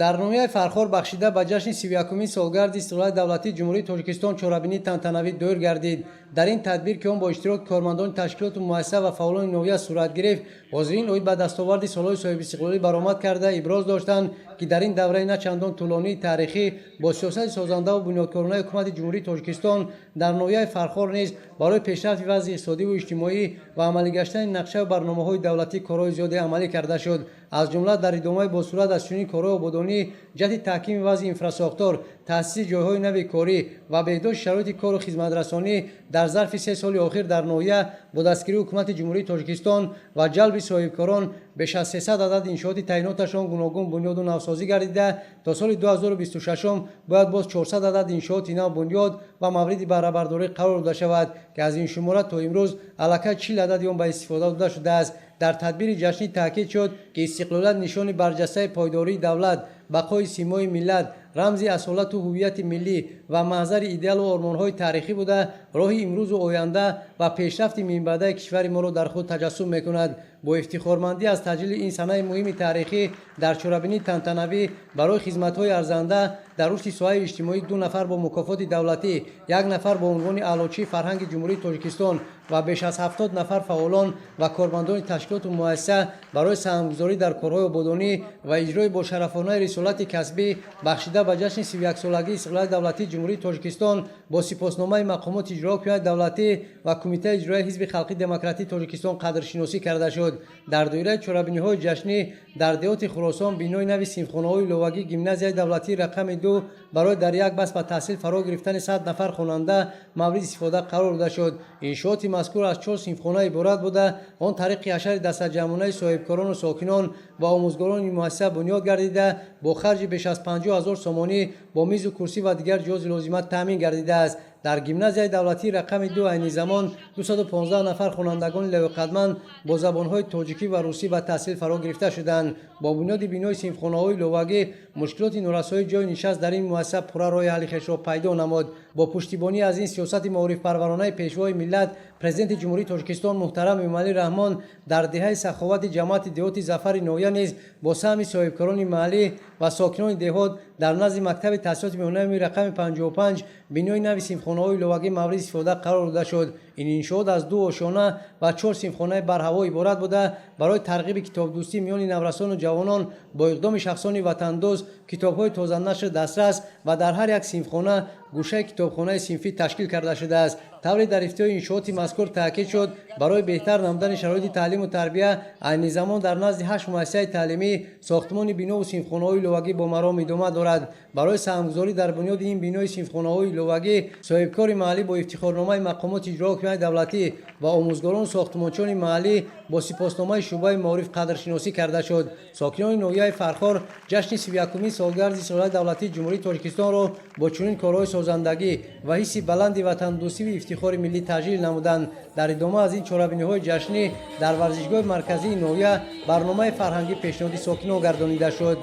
Дар ноҳияи Фархор бахшида ба ҷашни 31-умин солгарди истиқлолияти давлатии Ҷумҳурии Тоҷикистон чорабинии тантанавӣ доир гардид. Дар ин тадбир, ки он бо иштироки кормандони ташкилоту муассиса ва фаъолони ноҳия сурат гирифт, ҳозирин оид ба дастоварди солҳои соҳибистиқлолӣ баромад карда, иброз доштанд, ки дар ин давраи на чандон тӯлонии таърихӣ бо сиёсати созандаву бунёдкоронаи Ҳукумати Ҷумҳурии Тоҷикистон дар ноҳияи Фархор низ барои пешрафти вазъи иқтисодиву иҷтимоӣ ва амалӣ гаштани нақшаву барномаҳои давлатӣ корҳои зиёде амалӣ карда шуд. Аз ҷумла, дар идомаи босуръат аз чунин корҳои ободонӣ ҷиҳати таҳкими вазъи инфрасохтор, таъсиси ҷойҳои нави корӣ ва беҳдошти шароити кору хизматрасонӣ, дар зарфи 3 соли охир дар ноҳия бо дастгирии Ҳукумати Ҷумҳурии Тоҷикистон ва ҷалби соҳибкорон беш аз 300 адад иншооти таъиноташон гуногун бунёду навсозӣ гардида, то соли 2026 бояд боз 400 адад иншооти нав бунёд ва мавриди баҳрабардорӣ қарор дода шавад, ки аз ин шумора то имрӯз аллакай 40 адади он ба истифода дода шудааст. Дар тадбири ҷашнӣ таъкид шуд, ки истиқлолият нишони барҷастаи пойдории давлат, бақои симои миллат, рамзи асолату ҳуввияти миллӣ ва маҳзари идеалу ормонҳои таърихӣ буда, роҳи имрӯзу оянда ва пешрафти минбаъдаи кишвари моро дар худ таҷассум мекунад. Бо ифтихормандӣ аз таҷлили ин санаи муҳими таърихӣ, дар чорабинии тантанавӣ барои хизматҳои арзанда дар рушди соҳаи иҷтимоӣ ду нафар бо мукофоти давлатӣ, як нафар бо унвони Аълочии фарҳанги Ҷумҳурии Тоҷикистон ва беш аз 70 нафар фаъолон ва кормандони ташкилоту муассиса барои саҳмгузорӣ дар корҳои ободонӣ ва иҷрои бошарафонаи рисолати касбӣ, бахшида ба ҷашни 31-солагии истиқлолияти давлатии Ҷумҳурии Тоҷикистон, бо сипосномаи мақомоти иҷроияи ҳокимияти давлатӣ ва Кумитаи иҷроияи Ҳизби халқи демократии Тоҷикистон қадршиносӣ карда шуд. Дар доираи чорабиниҳои ҷашнӣ дар деҳоти Хуросон бинои нави синфхонаҳои иловагии гимназияи давлатии рақами 2 барои дар як баст ба таҳсил фаро гирифтани 100 нафар хонанда мавриди истифода қарор дода шуд. Иншооти мазкур аз чор синфхона иборат буда, он тариқи ҳашари дастаҷамъонаи соҳибкорону сокинон ва омӯзгорони муассиса бунёд гардида, бо харҷи беш аз 50 000 сомонӣ бо мизу курсӣ ва дигар ҷиҳози лозима таъмин гардидааст. Дар гимназияи давлатии рақами 2 айни замон 215 нафар хонандагони лаёқатманд бо забонҳои тоҷикӣ ва русӣ ба таҳсил фаро гирифта шуданд. Бо бунёди бинои синфхонаҳои иловагӣ мушкилоти норасоии ҷойи нишаст дар ин муассиса пурра роҳи ҳалли хешро пайдо намуд. Бо пуштибонӣ аз ин сиёсати маорифпарваронаи Пешвои миллат, Президенти Ҷумҳурии Тоҷикистон муҳтарам Эмомалӣ Раҳмон, дар деҳаи Саховати ҷамоати деҳоти Зафари ноҳия низ бо саҳми соҳибкорони маҳаллӣ ва сокинони деҳот дар назди мактаби таҳсилоти миёнаи рақами 55 бинои нави синфхонаҳои иловагӣ мавриди истифода қарор дода шуд. Ин иншоот аз ду ошёна ва чор синфхонаи барҳаво иборат буда, барои тарғиби китобдӯстӣ миёни наврасону ҷавонон бо иқдоми шахсони ватандӯст китобҳои тозанашр дастрас ва дар ҳар як синфхона гӯшаи китобхонаи синфӣ ташкил карда шудааст. Тавре дар ифтитоҳи иншооти мазкур таъкид шуд, барои беҳтар намудани шароити таълиму тарбия айни замон дар назди ҳашт муассисаи таълимӣ сохтмони бинову синфхонаҳои иловагӣ бо маром идома дорад. Барои саҳмгузорӣ дар бунёди ин бинои синфхонаҳои иловагӣ соҳибкори маҳаллӣ бо ифтихорномаи мақомоти иҷроияи ҳокимияти давлатӣ ва омӯзгорону сохтмончиёни маҳаллӣ бо сипосномаи шӯъбаи маориф қадршиносӣ карда шуд. Сокинони ноҳияи Фархор ҷашни 31-умин солгарди истиқлолияти давлатии Ҷумҳурии Тоҷикистонро бо чунин корҳои созандагӣ ва ҳисси баланди ватандӯстиву ифтихори миллӣ таҷлил намуданд. Дар идома аз ин чорабиниҳои ҷашнӣ дар варзишгоҳи марказии ноҳия барномаи фарҳангӣ пешниҳоди сокинон гардонида шуд.